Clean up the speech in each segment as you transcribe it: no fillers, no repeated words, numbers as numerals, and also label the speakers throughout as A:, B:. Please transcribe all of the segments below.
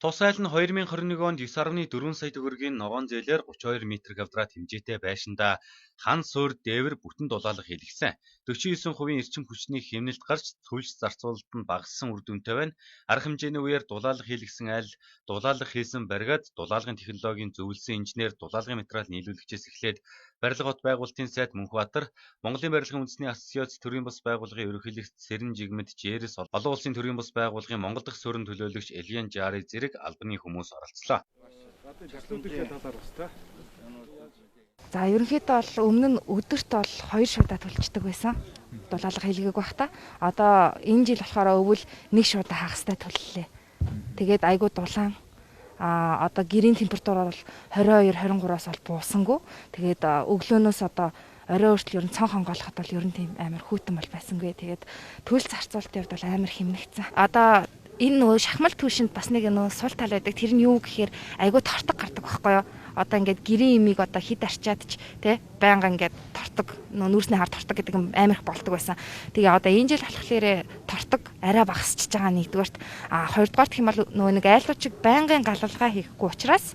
A: Тус айл нь 2021 онд 9.4 сая төгрөгийн ногоон зээлээр 32 м квадрат хэмжээтэй байшиндаа хан суурь дээвэр бүтэн дулаалга хийлгэсэн. 49% эрчим хүчний хэмнэлт гарч төлс зарцуулалт нь багассан үр дүнтэй байна. Арга хэмжээний үеэр дулаалга хийлгэсэн айл, дулаалга хийсэн бригад, дулаалгын технологийн зөвлөсөн инженер, дулаалгын материал нийлүүлэгчээс эхлээд барилга хот байгуулалтын сайд Мөнхбаатар, Монголын барилгын үндэсний ассоциац төрийн бас байгууллагын ерөнхийлөгч Цэрэн Жигмэд Жээрес, олон улсын төрийн бас байгууллагын Монгол дахь суурин төлөөлөгч Элиан Жари зэрэг албаны хүмүүс оролцлоо.
B: За ерөнхийдөө бол өмнө нь өдөрт бол 2 шуудаа төлждөг байсан. Дулаалга хийлгээг байх та. Одоо энэ жил болохоор өвөл нэг шуудаа хагастай төллөө. Тэгээд айгүй дулаан одоо гэрийн температур бол 22 23-аас бол буусангүй. Тэгээд өглөөнөөс одоо орой хүртэл ер нь цонх онгойлоход бол ер нь тийм амар хүйтэн бол байсангүй. Тэгээд төлс зарцуулалтын хувьд бол амар хэмнэгцэн. Одоо энэ нөгөө шахмал түвшинд бас нэг нөгөө сул тал байдаг. Тэр нь юу гэхээр айгүй тортог гардаг байхгүй юу? Одоо ингээд гэрийн имийг одоо хид арчаад ч тий байнга ингээд тортог нөгөө нүүрсний хар тортог гэдэг юм амар их болдог байсан. Тэгээ одоо энэ жил болохоор тортог арай багасчиж байгаа нэгдүгээрт, а хоёрдугаарт гэх юм бол нөгөө нэг айлууд чиг байнгын галалгаа хийхгүй учраас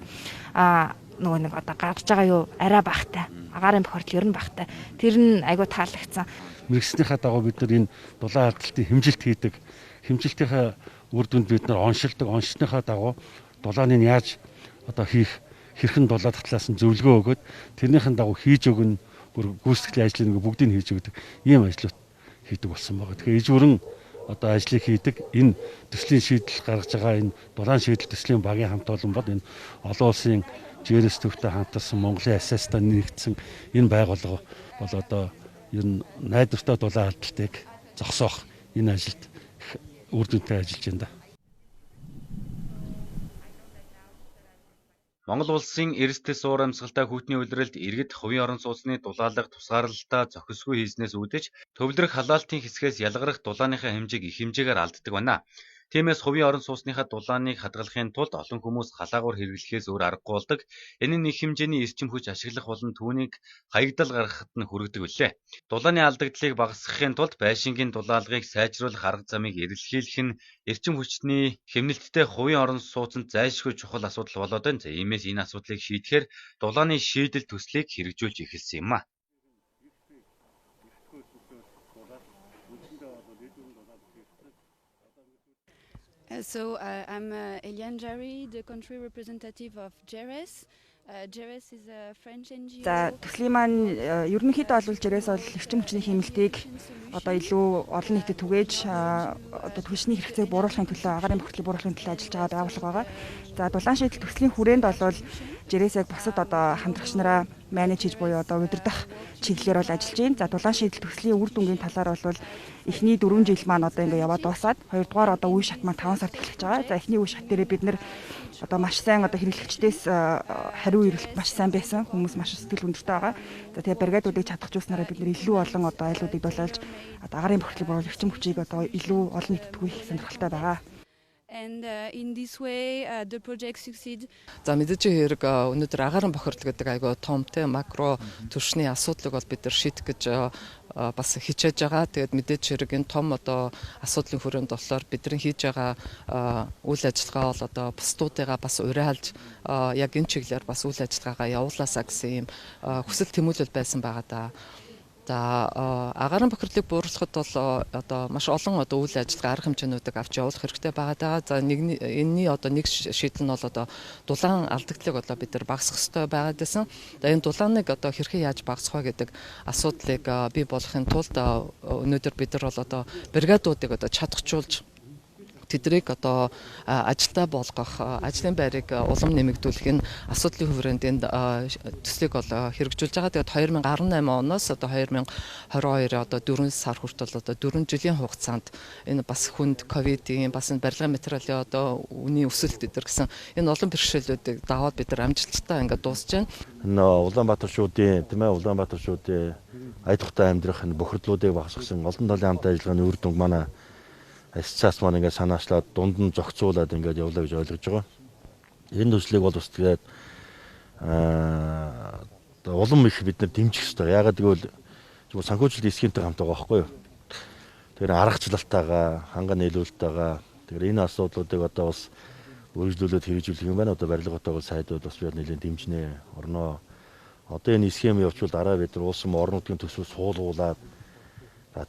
B: нөгөө нэг одоо гарч байгаа юу арай багтай. Агаарын бохирдол ер нь багтай. Тэр нь айгүй таалагдсан.
C: Мэргэснийхаа дагуу бид нар энэ дулаан алдалтын хэмжилт хийдэг. Хэмжилтийнхаа үр дүнд бид нар оншилдог. Оншсныхаа дагуу дулааныг яаж одоо хийх хэрхэн дулаа татлаас нь зөвлөгөө өгөөд тэрнийхэн дагуу хийж өгнө, бүр гүйцэтгэлийн ажлыг нэг бүгдийг хийж өгдөг ийм ажлууд хийдэг болсон байгаа. Тэгэхээр ижүүрэн одоо ажлыг хийдэг энэ төслийн шийдэл гаргаж байгаа энэ дулаан шийдэл төслийн багийн хамт олон бол энэ олон улсын ЖРС төвтэй хамтарсан Монголын АСС-тай нэгдсэн энэ байгууллага бол одоо ер нь найдвартай дулаан алдалтыг зогсоох энэ ажилд үр дүнтэй ажиллаж байна да.
A: Монгол улсын эрс тэс уур амьсгалтай хүйтний улиралд иргэд хувийн орон сууцны дулаалга тусгаарлалтаа зохисгүй хийснээс үүдэж төвлөрөх халаалтын хэсгээс ялгарах дулааныхаа хэмжээг их хэмжээгээр алддаг байна. Тиймээс хувийн орон сууцныхаа дулааныг хадгалахын тулд олон хүмүүс халаагуур хэрэглэхээс өөр аргагүй болдог. Энэ нь их хэмжээний эрчим хүч ашиглах болон түүнийг хаягдал гаргахад нь хүргэдэг билээ. Дулааны алдагдлыг багасгахын тулд байшингийн дулаалгыг сайжруулах арга замыг эрэлхийлэх нь эрчим хүчний хэмнэлттэй хувийн орон сууцнд зайлшгүй чухал асуудал болоод байна. За иймээс энэ асуудлыг шийдэхээр дулааны шийдэл төслийг хэрэгжүүлж эхэлсэн юм а.
D: So I'm Eliane Jarry, the country representative of GERES. GERES is a French NGO.
E: За төслийн маань ерөнхийдөө бол GERES бол эрчим хүчний хэмнэлтийг одоо илүү олон нийтэд түгээж, одоо түлшний хэрэгцээг бууруулахын төлөө, агаарын бохирдлыг бууруулахын төлөө ажиллаж байгаа байгууллага байгаа. За дулаан шийдэл төслийн хүрээнд бол GERES яг бусад одоо хамтрагч нараа manage хийж буюу одоо удирдах чиглэлээр бол ажиллаж байна. За дулаан шийдэл төслийн үр дүнгийн талаар бол эхний 4 жил маань одоо ингээ яваад дуусаад, хоёрдугаар одоо үе шат маань 5 сард эхлэж байгаа. За эхний үе шат дээрээ бид нэр одоо маш сайн одоо хэрэглэгчдээс хариу ирэлт маш сайн байсан. Хүмүүс маш сэтгэл өндөртэй байгаа. За тэгээ бригадуудыг чадахжуулснараа бид нэр илүү олон одоо айлуудыг дулаалж, одоо агаарын бохирдлыг бууруулах, эрчим хүчийг одоо илүү олон нийтэд түгээх сонирхолтой байгаа.
D: And in this way the project succeed.
F: За мэдээж хэрэг өнөөдөр агаарын бохирдол гэдэг айгүй том те макро түвшний асуудлыг бол бид нар шийдэх гэж бас хичээж байгаа. Тэгээд мэдээж хэрэг энэ том одоо асуудлын хүрээнд болохоор бидний хийж байгаа үйл ажиллагаа бол одоо бусдуудыгаа бас уриалж, яг энэ чиглэлээр бас үйл ажиллагаагаа явуулаасаа гэсэн ийм хүсэл тэмүүлэл байсан байгаа даа. За агаарын бохирдлыг бууруулахад бол одоо маш олон одоо үйл ажиллагаа, арга хэмжээнүүдийг авч явуулах хэрэгтэй байгаа даа. За нэг энэний одоо нэг шийдэл нь бол одоо дулаан алдагдлыг одоо бид нар багасгах ёстой байгаад байсан. За энэ дулааныг одоо хэрхэн яаж багасгах вэ гэдэг асуудлыг бий болгохын тулд өнөөдөр бид нар бол одоо бригадуудыг одоо чадахжуулж, тэднийг одоо ажилтаа болгох, ажлын байрыг улам нэмэгдүүлэх энэ асуудлын хүрээнд энэ төслийг бол хэрэгжүүлж байгаа. Тэгээд 2018 оноос одоо 2022 одоо 4 сар хүртэл одоо 4 жилийн хугацаанд энэ бас хүнд ковидын, бас энэ барилгын материалын одоо үнийн өсөлт эдэр гэсэн энэ олон бэрхшээлүүдийг даваад бид нар амжилттай ингээд дуусч байна.
G: Энэ Улаанбаатар шуудын, тийм ээ, Улаанбаатар шуудын ая тухтай амьдрах энэ бохирдлуудыг багасгасан олон талын хамт ажиллагааны үр дүнг манай ассоциац маань ингээд санаачлаад, дунд нь зохицуулаад ингээд явлаа гэж ойлгож байгаа. Энэ төслийг бол бас тэгээд улам их бид нар дэмжих ёстой. Яагаад гэвэл зүгээр санхүүжилт схемтэй хамт байгаа байхгүй юу? Тэгэхээр аргачлалтайгаа, ханга нийлүүлэлтайгаа, тэгэхээр энэ асуудлуудыг одоо бас Өргөжлүүлээд хэрэгжүүлэх юм байна. Одоо барилгатайг бол сайдууд бас би нэлээд дэмжинэ. Орноо одоо энэ схем явуучвал дараа бид нар улс орон нутгийн төсөв суулгуулад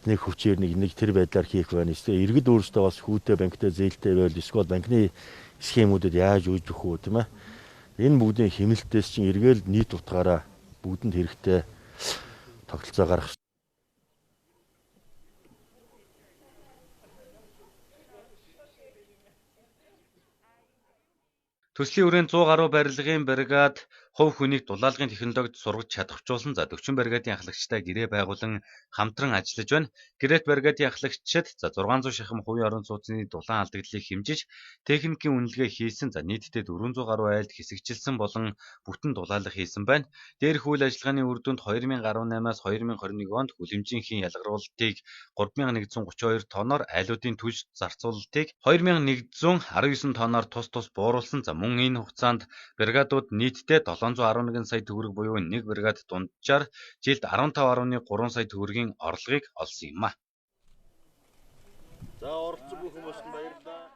G: нэг хүчээр нэг тэр байдлаар хийх байна. Эсвэл иргэд өөрсдөө бас хүүтэй банктай зээлтэй байвал эсвэл банкны схемүүдэд яаж үйж өгөх үү, тийм ээ. Энэ бүгдийн хэмнэлтээс чинь эргээл нийт утгаараа бүгдэнд хэрэгтэй тогтолцоо гаргах.
A: Төслийн хүрээнд 100 гаруй барилгын бригад хувь хүнийг дулаалгын технологид сургаж чадахжуулсан, за 40 бригадын ахлагчтай гэрээ байгуулан хамтран ажиллаж байна. Гэрээт бригадын ахлагчид за 600 шахам хувийн орон сууцны дулаан алдагдлыг хэмжиж, техникийн үнэлгээ хийсэн, за нийтдээ 400 гаруй айлд хэсэгчилсэн болон бүтэн дулаалга хийсэн байна. Дээрх үйл ажиллагааны үр дүнд 2018-аас 2021 онд хүлэмжийн ялгаруулалтыг 3132 тонноор, айлуудын түлш зарцуулалтыг 2119 тонноор тус тус бууруулсан. За мөн энэ хугацаанд бригадууд нийтдээ 711 сая төгрөг буюу нэг бригад дунджаар жилд 15.3 сая төгрөгийн орлогыг олсон юм а.
G: За оролцсон бүх хүмүүст баярлалаа.